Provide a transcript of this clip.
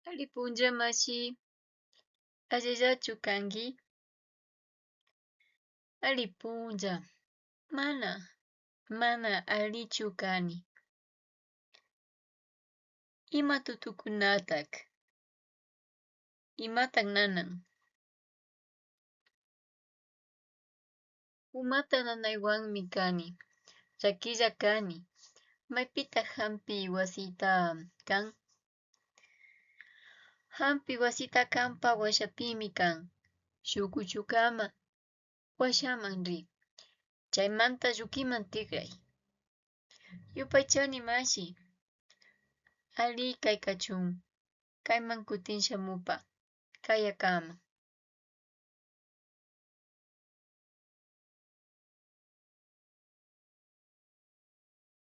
Alli punlla mashi, allillachu kanki? Alli punlla, mana, mana allichu kani. Ima tutukunatak? Imatak nanan? Umata nanaywanmi kani, llaquilla kani. Maypitak hampi wasita kan? Hampi wasita kanpa washapimi kan. Shuk kuchukama washaman ri. Chaymanta llukiman tikray. Yupaychani mashi. Alli kay kachun. Kayman kutin shamupa. Kayakama.